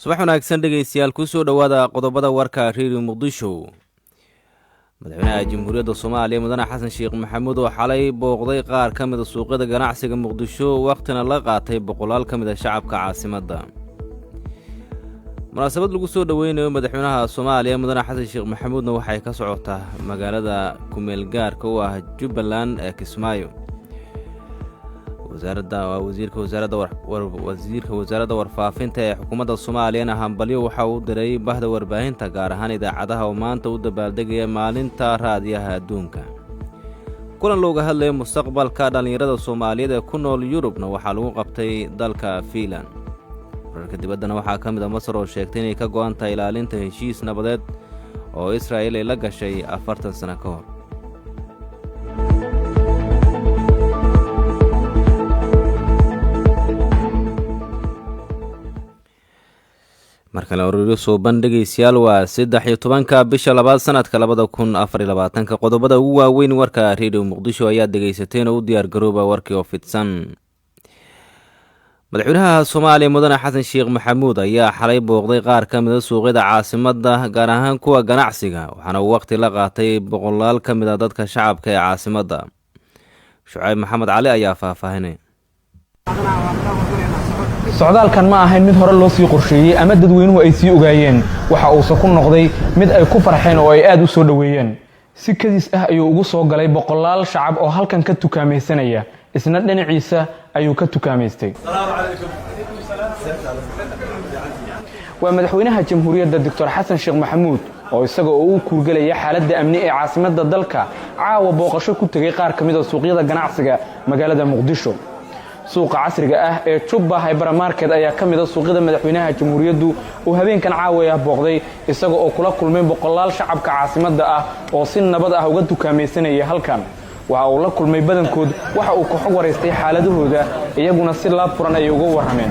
Subax wanaagsan dhegeystayaal, kusoo dhowaada qodobada warka Redio Muqdisho. Madaxweynaha Jamhuuriyadda Soomaaliya Mudane Xasan Sheekh Maxamuud oo xalay booqday qaar ka mida suuqyada ganacsiga Muqdisho, wakhtina la qaatay boqolaal ka mid a shacabka caasimadda. Munaasabad lagu soo dhoweynayo madaxweynaha Soomaaliya Mudane Xasan Sheekh Maxamuudna waxay ka socotaa magaalada kumeelgaarka u ah Jubbaland ee Kismaayo. Wasaaradda wasiirka wasaaradda wasiirka wasaaradda warfaafinta ee xukuumadda Soomaaliyana hambalyo waxa uu diray bahda warbaahinta, gaar ahaan idaacadaha, oo maanta u dabaaldegaya maalinta raadiyaha adduunka. Kulan looga hadlaya mustaqbalka dhallinyarada Soomaaliyeed ee ku nool Yurubna waxaa lagu qabtay dalka Fiinland. Wararka dibaddana waxaa ka mid a Masar oo sheegtay inay ka go'an tahay ilaalinta heshiis nabadeed oo Israa'il ay la gashay 40 sano ka hor. Markale oriro suuban dhegeystayaal, waa 13-ka bisha labaad sanadka 2024-ka. Qodobada ugu waaweyn warka Redio Muqdisho ayaad dhegeysateen oo u diyaar garooba warkii oo fidsan. Madaxweynaha Soomaaliya Mudane Xasan Sheekh Maxamuud ayaa xalay booqday qaar ka mida suuqyada caasimadda, gaar ahaan kuwa ganacsiga, waxaana uu waqti la qaatay boqolaal ka mid a dadka shacabka ee caasimadda. Shucayb Maxamed Cali ayaa faahfaahinay. Socdaalkan ma ahayn mid hore loo sii qorsheeyey ama dadweynuhu ay sii ogaayeen, waxa uuse ku noqday mid ay ku farxeen oo ay aad u soo dhoweeyeen. Si kadis ah ayuu ugu soo galay boqolaal shacab oo halkan ka tukaamaysanaya, isna dhinaciisa ayuu ka tukaamaystay. Waa madaxweynaha Jamhuuriyadda Doctor Xasan Sheekh Maxamuud oo isaga oo u kuurgelaya xaaladda amni ee caasimadda dalka caawa booqasho ku tegay qaar ka mid a suuqyada ganacsiga magaalada Muqdisho. Suuqa casriga ah ee Jubba Hypermarket ayaa ka mid a suuqyada madaxweynaha Jamhuuriyaddu uu habeenkan caawaya booqday, isaga oo kula kulmay boqolaal shacabka caasimadda ah oo si nabad ah uga dukaamaysanaya halkan. Waxa uu la kulmay badankood, waxa uu ka xog waraystay xaaladahooda, iyaguna si laab furan ayay uga warrameen.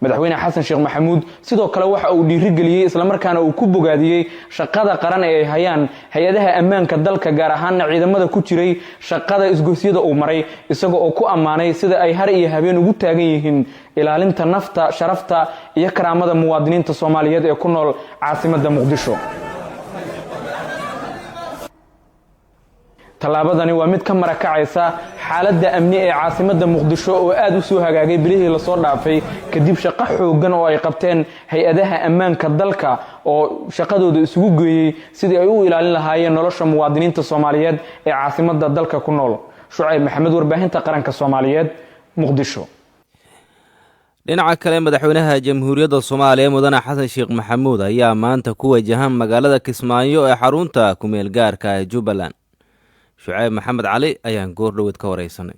Madaxweyne Xasan Sheekh Maxamuud sidoo kale waxa uu dhiirigeliyey islamarkaana uu ku bogaadiyey shaqada qaran ee ay hayaan hay-adaha ammaanka dalka, gaar ahaanna ciidamada ku jiray shaqada isgoysyada uu maray, isaga oo ku ammaanay sida ay har iyo habeen ugu taagan yihiin ilaalinta nafta, sharafta iyo karaamada muwaadiniinta Soomaaliyeed ee ku nool caasimadda Muqdisho. Tallaabadani waa mid ka marakacaysa xaaladda amni ee caasimadda Muqdisho oo aad u soo hagaagay bilihii lasoo dhaafay, kadib shaqo xooggan oo ay qabteen hay-adaha ammaanka dalka oo shaqadooda isugu geeyey sidii ay u ilaalin lahaayeen nolosha muwaadiniinta Soomaaliyeed ee caasimadda dalka ku nool. Shucayb Maxamed, warbaahinta qaranka Soomaaliyeed, Muqdisho. Dhinaca kale, madaxweynaha Jamhuuriyadda Soomaaliya Mudane Xasan Sheekh Maxamuud ayaa maanta ku wajahan magaalada Kismaayo ee xarunta kumeel gaarka ee Jubbaland. Shucayb Maxamed Cali ayaan goor dhoweed ka wareysanay.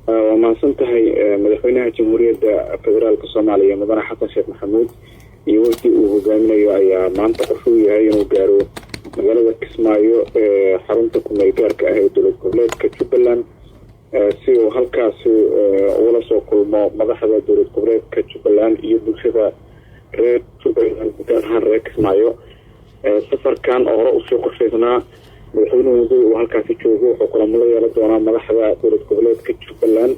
Waa mahadsan tahay. Madaxweynaha Jamhuuriyadda Federaalka Soomaaliya Mudane Xasan Sheekh Maxamuud iyo wafdi uu hogaaminayo ayaa maanta qorshe u yahay inuu gaaro magaalada Kismaayo ee xarunta kumeel gaarka ah ee dowlad goboleedka Jubbaland, si uu halkaasi ugula soo kulmo madaxda dowlad goboleedka Jubbaland iyo bulshada reer Jubbaland, gaar ahaan reer Kismaayo. Safarkan oo hore usii qorshaysnaa, madaxweynuhu muddada uu halkaasi joogo wuxuu kulamo la yeelan doonaa madaxda dowlad goboleedka Jubbaland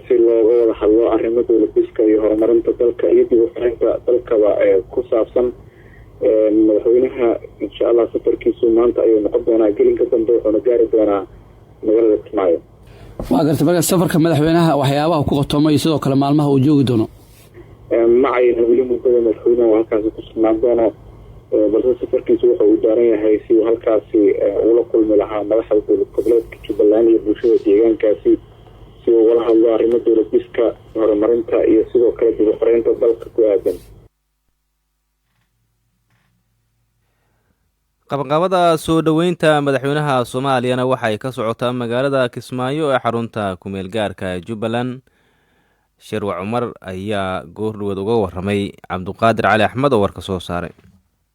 si looga wada hadlo arrimo dowlad dhiska iyo horumarinta dalka iyo dib u xirinta dalkaba ku saabsan. Madaxweynaha insha Allah safarkiisu maanta ayuu noqon doonaa gelinka dambe, wuxuuna gaari doonaa magaalada Kismaayo. Waa gartay. Marka safarka madaxweynaha waxyaabaha ku qabtoomay sidoo kale maalmaha uu joogi doono? Macayna weli muddada madaxweynaha halkaasi ku sugnaan doono, balse safarkiisu wuxa uu daaran yahay si uu halkaasi ula kulmi lahaa madaxda dowlad goboleedka Jubbaland iyo bulshada deegaankaasi, si uu ugala hadlo arrimo dowlad dhiska, horumarinta iyo sidoo kale dib u xoreynta dalka ku aadan. Qabqabada soo dhoweynta madaxweynaha Soomaaliyana waxay ka socotaa magaalada Kismaayo ee xarunta kumeel gaarka ee Jubbaland. Shirwac Cumar ayaa goordhoweed uga waramay Cabduqaadir Cali Axmed oo warka soo saaray.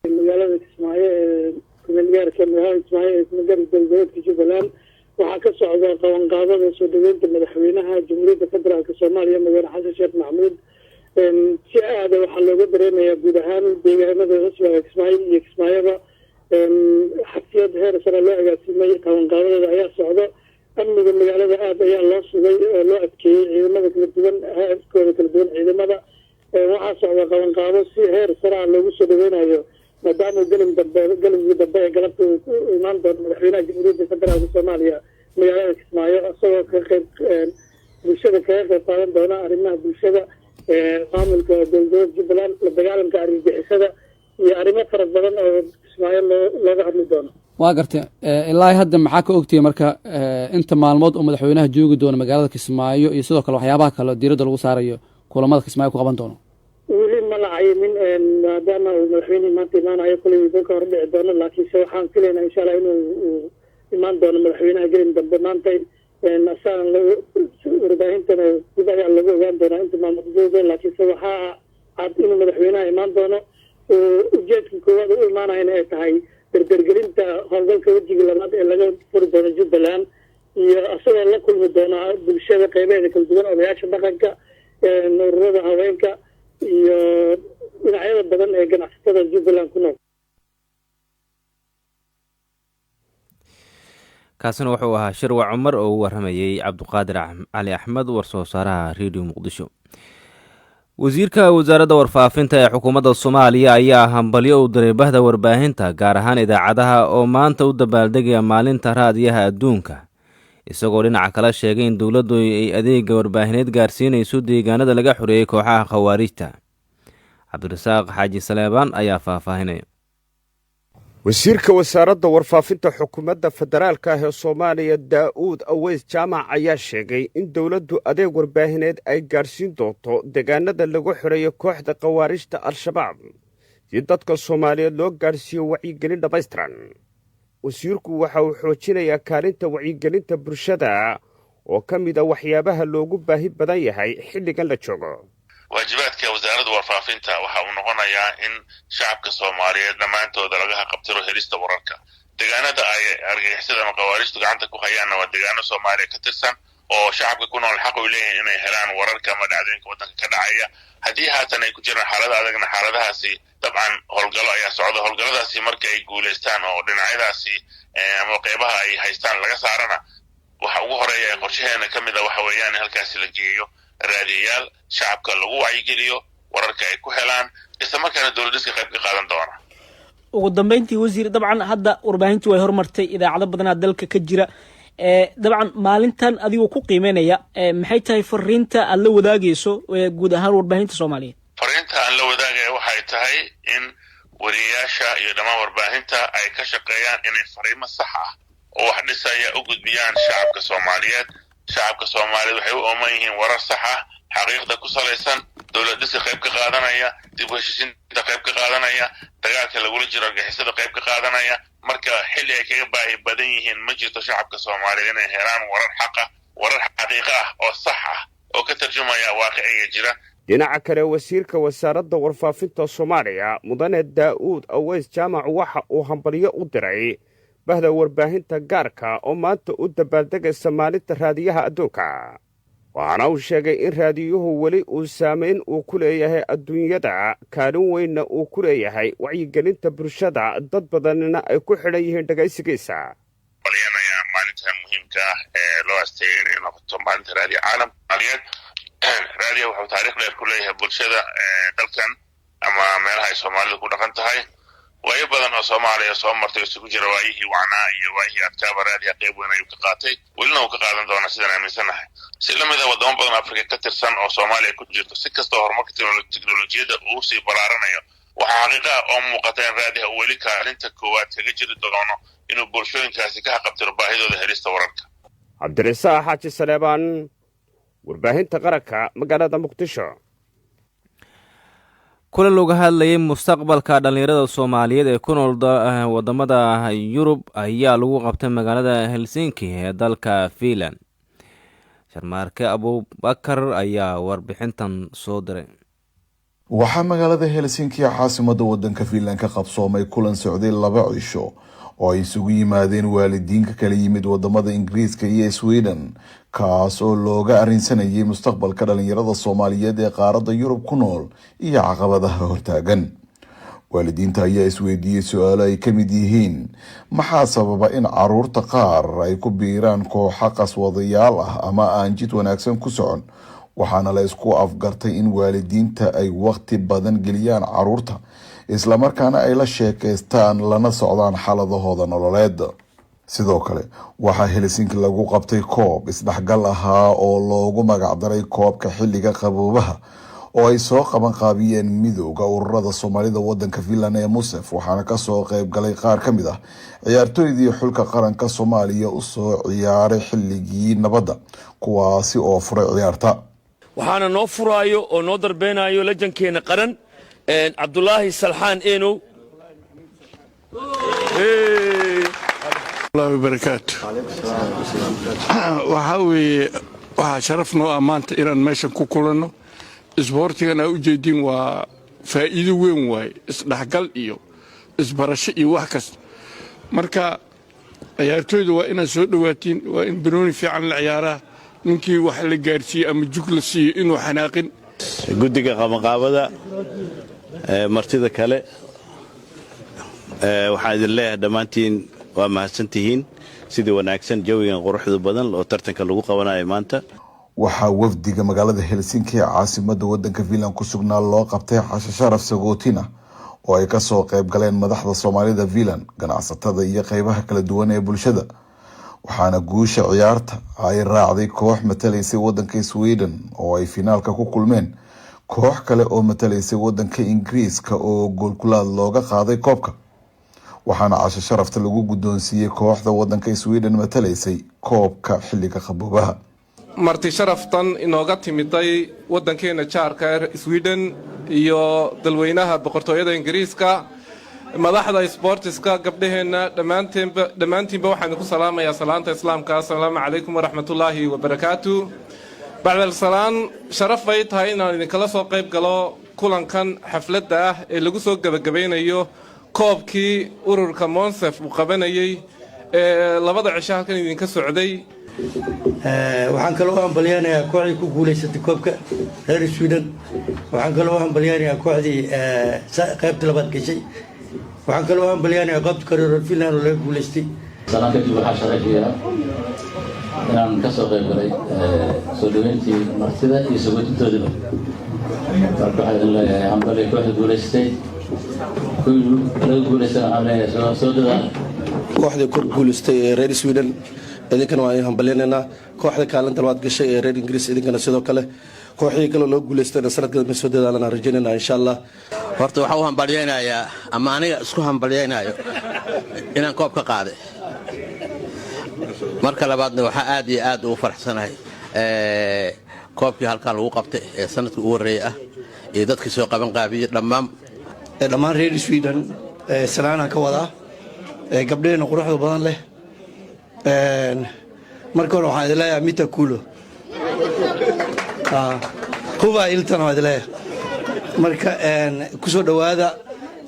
Magaalada Kismaayo ee kumeelgaarka, magaalada Kismaayo ee kumeelgaarka dowlad goboleedka Jubbaland waxaa ka socda qabanqaabada soo dhoweynta madaxweynaha Jamhuuriyadda Federaalk Soomaaliya Mudane Xasan Sheekh Maxamuud. Si aada waxaa looga dareemayaa guud ahaan deegaanada cusba Kismaayo iyo Kismaayaba. Xaflad heer sare loo agaasimay qabanqaabadooda ayaa socda. Amniga magaalada aada ayaa loo sugay oo loo adkeeyey, ciidamada kala duwan, heerkooda kala duwan ciidamada. Waxaa socda qabanqaabo si heer saraa loogu soo dhaweynayo, maadaama gelin dambe, gelinkii dambe ee galabta uu ku imaan doono madaxweynaha Jamhuuriyadda Federaalka Soomaaliya magaalada Kismaayo, isagoo ka qayb bulshada kaga qayb qaadan doona arrimaha bulshada, maamulka dowladgoboleedka Jubbaland, la dagaalanka argagixisada iyo arrimo fara badan oo Kismaayo looga hadli doono. Waa gartay. Ilaa hadda maxaa ka ogtihiin marka inta maalmood oo madaxweynaha joogi doono magaalada Kismaayo iyo sidoo kale waxyaabaha kale oo diiradda lagu saarayo kulamada Kismaayo ku qaban doono? Weli ma la cayimin, maadaama uu madaxweynihii maanta imaanayo, kulay ka hor dhici doono, laakiinse waxaan filaynaa, insha Allah, inuu uu imaan doono madaxweynaha gelin dambe maanta. Asaan warbaahintana dib ayaa lagu ogaan doonaa inta maalmood joogi doono, laakiinse waxaa cad inuu madaxweynaha imaan doono. Ujeedka koowaad u imaanayana ay tahay dardargelinta howlgalka wejiga labaad ee laga furi doono Jubbaland, iyo isagoo la kulmi doona bulshada qeybaheeda kala duwan, odayaasha dhaqanka, ururada haweenka iyo dhinacyada badan ee ganacsatada Jubbaland ku nool. Kaasina wuxuu ahaa Shirwac Cumar oo u waramayey Cabduqaadir Cali Axmed, war-soo saaraha Redio Muqdisho. Wasiirka wasaaradda warfaafinta ee xukuumadda Soomaaliya ayaa hambalyo u diray bahda warbaahinta, gaar ahaan idaacadaha, oo maanta u dabaaldegaya maalinta raadiyaha adduunka, isagoo dhinaca kala sheegay in dowladdu ay adeega warbaahineed gaarsiinayso deegaanada laga xoreeyey kooxaha Khawaarijta. Cabdirasaaq Xaaji Saleebaan ayaa faahfaahinaya. Wasiirka wasaaradda warfaafinta xukuumadda federaalka ah ee Soomaaliya, Daa'uud Aweys Jaamac, ayaa sheegay in dowladdu adeeg warbaahineed ay gaadhsiin doonto deegaanada lagu xoreeyo kooxda Khawaarijta Al-Shabaab, si dadka Soomaaliyeed loo gaadhsiiyo wacyigelin dhammaystiran. Wasiirku waxa uu xoojinayaa kaalinta wacyigelinta bulshada oo ka mid a waxyaabaha loogu baahi badan yahay xilligan la joogo. Waajibaadka wasaaradda warfaafinta waxa uu noqonayaa in shacabka Soomaaliyeed dhammaantooda laga haqabtiro helista wararka. Deegaanada ay argagixisada ama Khawaarijtu gacanta ku hayaanna waa deegaano Soomaaliya ka tirsan oo shacabka ku nool xaq u leeyihin inay helaan wararka ama dhacdooyinka waddanka ka dhacaya. Haddii haatan ay ku jiraan xaalada adagna, xaaladahaasi dabcan howlgallo ayaa socda. Howlgalladaasi marka ay guulaystaan oo dhinacyadaasi ama qeybaha ay haystaan laga saarana, waxa ugu horeeya ee qorshaheena ka mid a waxa weeyaan in halkaasi la geeyo raadiyayaal shacabka lagu wacyigeliyo, wararka ay ku helaan, isla markaana dowladhiska qayb ka qaadan doona. Ugu dambeyntii, wasiir, dabcan hadda warbaahintii way horumartay, idaacado badanaa dalka ka jira. Dabcan maalintan adigoo ku qiimeynaya, maxay tahay fariinta aad la wadaagayso guud ahaan warbaahinta Soomaaliyeed? Fariinta aan la wadaagaya waxay tahay in wariyayaasha iyo dhammaan warbaahinta ay ka shaqeeyaan inay fariimo sax ah oo wax dhisaya u gudbiyaan shacabka Soomaaliyeed. Shacabka Soomaaliyeed waxay u ooman yihiin warar sax ah, xaqiiqda ku salaysan, dowlad dhiska qayb ka qaadanaya, dib u heshiisiinta qayb ka qaadanaya, dagaalka lagula jiro argixisada qayb ka qaadanaya. Marka xilli ay kaga baahi badan yihiin ma jirto shacabka Soomaaliyeed inay helaan warar xaq ah, warar xaqiiqo ah oo sax ah oo ka tarjumaya waaqiciga jira. Dhinaca kale, wasiirka wasaaradda warfaafinta Soomaaliya, mudane Daa'uud Aweys Jaamac, waxa uu hambalyo u diray bahda warbaahinta gaarka oo maanta u dabaaldegaysa maalinta raadiyaha adduunka, waxaana uu sheegay in raadiyuhu weli uu saamayn uu ku leeyahay adduunyada, kaalin weynna uu ku leeyahay wacyigelinta bulshada, dad badanna ay ku xidhan yihiin dhegaysigiisa. Balyanaya maalinta muhiimka ah ee loo asteeyay inay noqoto maalinta raadiya caalam Soomaaliyeed. Raadiya wuxuu taariikh dheer ku leeyahay bulshada dalkan ama meelaha ay Soomaalidu ku dhaqan tahay. Waayo badan oo Soomaaliya soo martay isugu jira waayihii wacnaa iyo waayihii adkaaba, raadiya qayb weyn ayuu ka qaatay, welina uu ka qaadan doonaa sidaan aaminsanahay. Si lamid a waddamo badan Afrika ka tirsan oo Soomaaliya ku jirto, si kastoo horumarka teknolojiyadda uu sii balaaranayo, waxaa xaqiiqa ah oo muuqata in raadiha uu weli kaalinta koowaad kaga jiri doono inuu bulshooyinkaasi ka haqabtiro baahidooda helista wararka. Cabdirasaaq Xaaji Saleebaan, warbaahinta qaranka, magaalada Muqdisho. Kulan looga hadlayay mustaqbalka dhallinyarada Soomaaliyeed ee ku nool wadamada Yurub ayaa lagu qabtay magaalada Helsinki ee dalka Finland. Sharmaarke Abuubakar ayaa warbixintan soo diray. Waxaa magaalada Helsinki, caasimada wadanka Finland, ka qabsoomay kulan socday 2 cisho oo ay isugu yimaadeen waalidiin ka kala yimid wadamada Ingiriiska iyo Sweden, kaas oo looga arrinsanayay mustaqbalka dhalinyarada Soomaaliyeed ee qaaradda Yurub ku nool iyo caqabadaha hortaagan. Waalidiinta ayaa isweydiiyey su-aalo ay ka mid yihiin: maxaa sababa in caruurta qaar ay ku biiraan kooxo qaswadayaal ah ama aan jid wanaagsan ku socon? Waxaana la isku afgartay in waalidiinta ay waqti badan geliyaan caruurta, islamarkaana ay la sheekeystaan lana socdaan xaaladahooda nololeed. Sidoo kale waxaa Helsinki lagu qabtay koob isdhexgal ahaa oo loogu magacdaray koobka xilliga qaboobaha, oo ay soo qaban qaabiyeen Midooda Ururada Soomaalida wadanka Finland ee MUSEF. Waxaana kasoo qeyb galay qaar ka mid ah ciyaartooydii xulka qaranka Soomaaliya usoo ciyaaray xilligii nabadda, kuwaasi oo furay ciyaarta. Waxaana noo furaayo oo noo darbeynayo legendkeena qaran, Cabdulaahi Salxaan Enow. Barakaatu. Waxaa weeye, waxaa sharaf noo ah maanta inaan meeshan ku kulanno. Isboortigan aa u jeediin waa faa'iido weyn waaye, isdhexgal iyo isbarasho iyo wax kasta. Marka ciyaartooyda waa inaad soo dhowaatiin, waa in banooni fiican la ciyaaraa, ninkii wax la gaarsiiye ama jug la siiyo inuu xanaaqin. Guddiga qabanqaabada, martida kale, waxaan idin leeyahay dhammaantiin waa mahadsantihiin sidii wanaagsan, jawigan quruxda badan oo tartanka lagu qabanayo maanta. Waxaa wafdiga magaalada Helsinki ee caasimada wadanka Finland ku sugnaa loo qabtay casho sharaf sagootina oo ay kasoo qeyb galeen madaxda Soomaalida Finland, ganacsatada iyo qeybaha kala duwan ee bulshada. Waxaana guusha ciyaarta ay raacday koox matalaysay wadanka Sweden, oo ay finaalka ku kulmeen koox kale oo matalaysay wadanka Ingiriiska oo goolkulaad looga qaaday koobka. Waxaana casho sharafta lagu guddoonsiiyey kooxda wadanka Sweden matalaysay koobka xilliga qaboobaha. Marti sharaftan inooga timiday waddankeenna jaarka Sweden iyo dalweynaha Boqortooyada Ingiriiska, madaxda sboortiska, gabdhaheenna, dhammaanteenba, dhammaantiinba waxaan ku salaamayaa salaanta Islaamka: assalaamu calaykum waraxmatullaahi wabarakaatu. Bacdal salaan, sharaf bay tahay inaan idinkala soo qayb galo kulankan xafladda ah ee lagu soo gebagabaynayo koobkii ururka MONSEF uu qabanayey ee 2da cisho halkan idinka socday. Waxaan kaloo u hambalyeynayaa kooxdii ku guulaysatay koobka, reer Sweden. Waxaan kaloo u hambalyeynayaa kooxdii qaybta labaad gashay. Waxaan kaloo u hambalyeynayaa qaybta kore, reer Finland oo laga guulaystay. Salaan kadib, waxaa sharafiya inaan ka soo qayb galay soo dhaweyntii martida iyo sagootintoodiba. Marka waxaa idin leeyahay hambalyo kooxda guulaystay, kuwii laga guulaystana waxaan leeyahay soo dadaal. Kooxdii kor guulaystay ee reer Sweden, idinkana waan idin hambalyaynaynaa. Kooxda kaalinta labaad gashay ee reer Ingiriis, idinkana sidoo kale. Kooxihii kaloo loo guulaystayna sanadka dambe soo dadaalan rajaynayna, insha Allah. Horta waxaan u hambalyaynayaa, ama aniga isku hambalyaynayo, inaan koob ka qaaday. Marka labaadna waxaa aad iyo aad ugu faraxsanahay koobkii halkan lagu qabtay ee sanadka ugu horreeyay ah iyo dadkii soo qaban qaabiyey dhammaan. Dhammaan reer Sweden salaanaan ka wadaa, gabdhaheenna quruxda badan leh. Marka hore waxaan idin leeyahay mitä kuuluu, hyvää iltana waan idin leeyahay. Marka ku soo dhowaada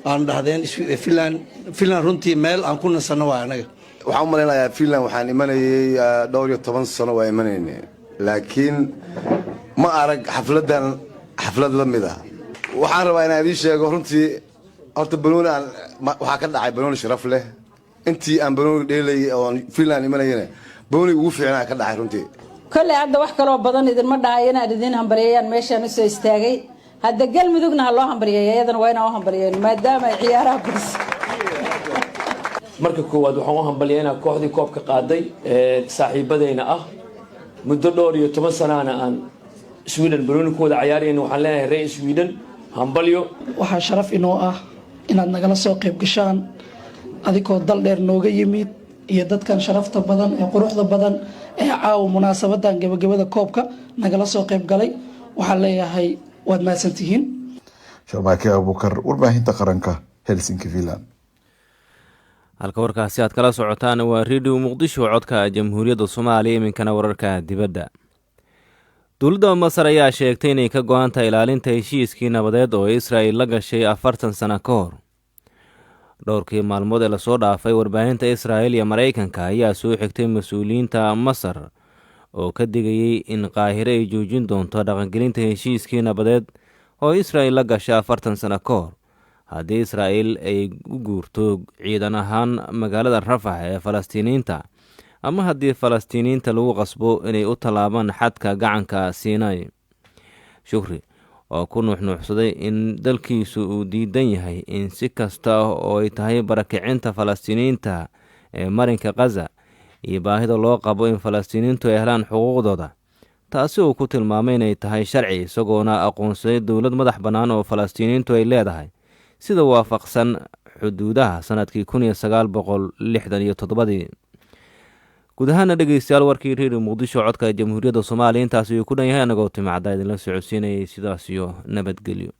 aan dhahdeen Finland. Finland runtii meel aan ku nasanno waa anaga. Waxaan u malaynayaa Finland waxaan imanayay dhowr iyo toban sano waa imanayne, laakiin ma arag xafladdan xaflad la mid ah. Waxaan rabaa inaan idiin sheego runtii, horta banooni aan waxaa ka dhacay banooni sharaf leh. Intii aan banooni dheelayay oon Finland imanayana, banooni ugu fiicnaa ka dhacay runtii. Kolley hadda wax kaloo badan idinma dhahay, inaad idin hambalyeeyaan meeshaan usoo istaagay. Hadda Galmudugna ha loo hambalyeeya, iyadana waa inaan u hambalyeeyno maadaama ay ciyaaraha badis. Marka koowaad waxaan u hambalyeynaa kooxdii koobka qaaday ee saaxiibadeyna ah, muddo dhowr iyo toban sanaana aan Sweden banooni ku wada cayaarayna. Waxaan leenahay reer Sweden hambalyo. Waxaa sharaf inoo ah inaad nagala soo qayb gashaan, adigoo dal dheer nooga yimid, iyo dadkan sharafta badan ee quruxda badan ee caawa munaasabadan gabagabada koobka nagala soo qayb galay. Waxaan leeyahay waad mahadsantihiin. Sharmaake Abuukar, Warbaahinta Qaranka, Helsinki, Finland. Halka warkaasi aad kala socotaan waa Radio Muqdisho, codka Jamhuuriyadda Soomaaliya. Iminkana wararka dibadda. Dowladda Masar ayaa sheegtay inay ka go-an tahay ilaalinta heshiiskii nabadeed oo Israel la gashay 40 sano ka hor. Dhowrkii maalmood ee lasoo dhaafay, warbaahinta Israa'il iyo Maraykanka ayaa soo xigtay mas-uuliyiinta Masar oo ka digayay in Qaahire ay joojin doonto dhaqangelinta heshiiskii nabadeed oo Israa'il la gashay 40 sano ka hor haddii Israa'il ay u guurto ciidan ahaan magaalada Rafax ee Falastiiniyiinta, ama haddii Falastiiniyiinta lagu qasbo inay u tallaabaan xadka gacanka Siinai. Shukri oo ku nuuxnuuxsaday in dalkiisu uu diidan yahay in si kasta oo ay tahay barakicinta Falastiiniyiinta ee marinka Khaza iyo baahida loo qabo in Falastiiniyiintu ay helaan xuquuqdooda, taasi uu ku tilmaamay inay tahay sharci, isagoona aqoonsaday dowlad madax bannaan oo Falastiiniyiintu ay leedahay sida waafaqsan xuduudaha sanadkii 1967-dii. Guud ahaana dhegeystayaal, warkii Redio Muqdisho, codka Jamhuuriyadda Soomaaliya, intaas ayuu ku dhan yahay. Anagoo timacdaa idinla socodsiinayay, sidaas iyo nabadgelyo.